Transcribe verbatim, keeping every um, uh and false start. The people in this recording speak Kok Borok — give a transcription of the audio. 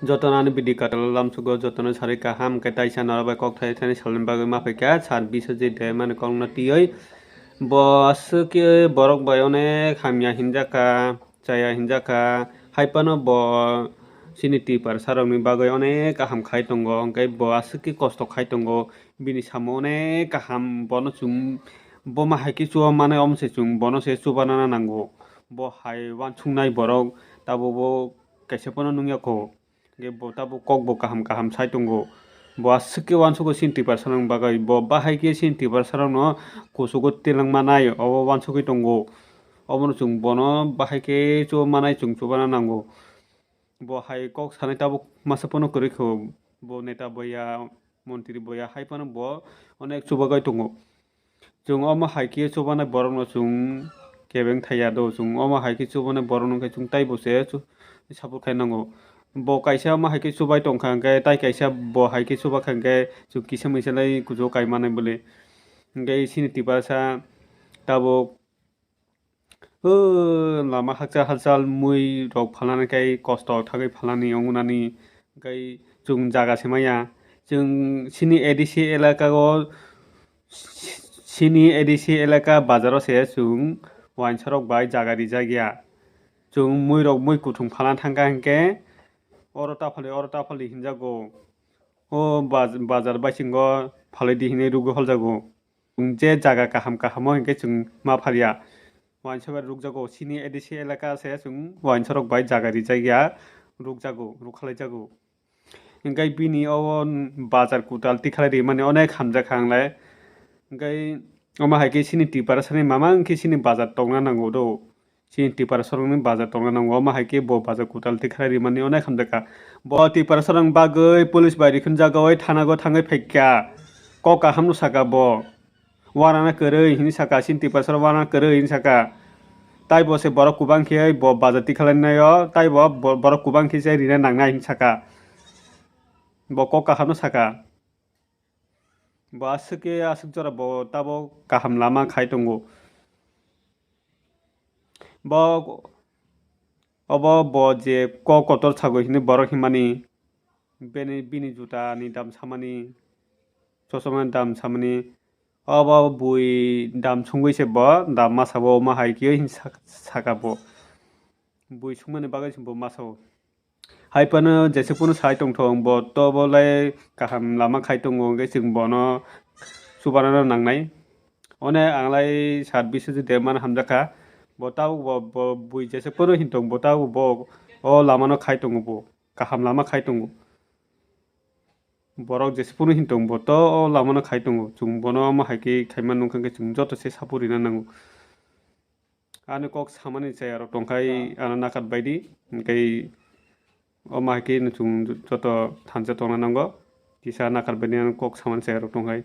Jotono ani video kwtal lamsugo, jotono sarwi kaham khe taisa norok bai kok thai thani salni bagwi ma phaikha sir Biswajit Debbarmani kokno twiwi. Bo aswk khe borok bai onek hamya hinjakha, chaya hinjakha, hai phano bo chini Tiprasarokni bagwi onek kaham khai tongo, hwnkhe bo aswk khe kosto khai tongo, bini samung onek kaham, bono chwng bo ma hai khe chuba manai, omo se chwng bono se chubanana nango. Bo hai uansuknai borok tabukbo kaisa phano nungya kho. Hwnkhe bo tabuk kok bo kaham kaham sai tongo. Bo aswk khe uansukgo chini Tiprasarokni bagwi. Bo bahai khe chini Tiprasarokno kuchugo twlang manai, obo uansugwi tongo. Obono chwng bono bahai khe chuba manai, chwng chubana nango. Bo hai kok sanai tabuk masa phano kwrwi kho. Bo neta boya, montri boya hai phano bo onek chubagwi tongo. Chwng omo hai khe chubanai borokno chwng kebeng thaiya do, chwng omo hai khe chubanai borokno khe chwng taibo se chu-, support khai nango. Bo kaisa omo hai khe chubai tongkha hwnkhe, tai kaisa bo hai khe chuba kha hwnkhe chwng kisa misa lai kuchugo kai manai bwle. Hwnkhe chini Tiprasa tabuk, o, lama hakchal hakchal mui rok phalnani khe kosto thagwi phalnani wngnani, hwnkhe chwng jaga se maya. Chwng chini A D C elaka o, chini A D C elaka bazar o se chwng uainsa rok bai jaga rijak ya. Chwng mui rok mui kuthung phalna thangkha hwnkhe oro ta phali, oro ta phali hinjago. O baj-, bazar baisingo phalwi di hinwi rwgwi holjago. Chwng je jaga kaham kaham o hinkhe chwng ma pharya. Uainsa bai rwkjago, chini A D C elaka se chwng uainsa rok bai jaga rijak ya, rwkjago, rwkhalaijago. Hwnkhe bini o bazar kwtal tikhalai rimani onek hamjakha ang le. Hwnkhe omo hai khe chini Tiprasani mama wngkhe chini bazar tongna nango do. Chini Tiprasarokni bazar tongna nango, omo hai khe bo bazar kwtal tikhalai rimani onek hamjakha. Bo Tiprasarokni bagwi police bai rikhinjagwi thanago thangwi phaikha. Kok kahamno saka bo. Uanana kwrwi hinwi saka, chini Tiprasarok uanana kwrwi hinwi saka. Taibo se borok kubang khe bo bazar tikhalai naio, taibo bo-, borok kubang khe se rina nangnai hinwi saka. Bo kok kahamno saka. Bo aswk khe aswk jora bo tabuk kaham lama khai tongo. Bo, obo bo je kok kotor sago hinwi borok hinmani, bini, bini juta ni dam samani, chosma ni dam samani, obo bui dam sungwi se bo dam masa bo omo hai khe hin sak-, saka bo. Bui sungmani bagwi se bo masa o. Hai phano jesuk phano sai tongthong, bo to bo lai kaham lama khai tongo, hwnkhe chwng bono chubanano nangnai. One ang lai sir Biswajit Debbarma hamjakha, bo tabuk bo, bo bui jesuk phano hin tong, bo tabuk bo o lamano khai tongo bo, kaham lama khai tongo. Borok jesuk phano hin tong, bo to o lamano khai tongo, chwng bono omo hai khe khaima nungkha khe chwng joto se support rina nango. Ani kok samani chayarok tongkhai ano nakat baidi, hwnkhe omo hai khe no chwng joto thansa tongna nango. Kisa nakat baidi ano kok samani chayarok tongkhai.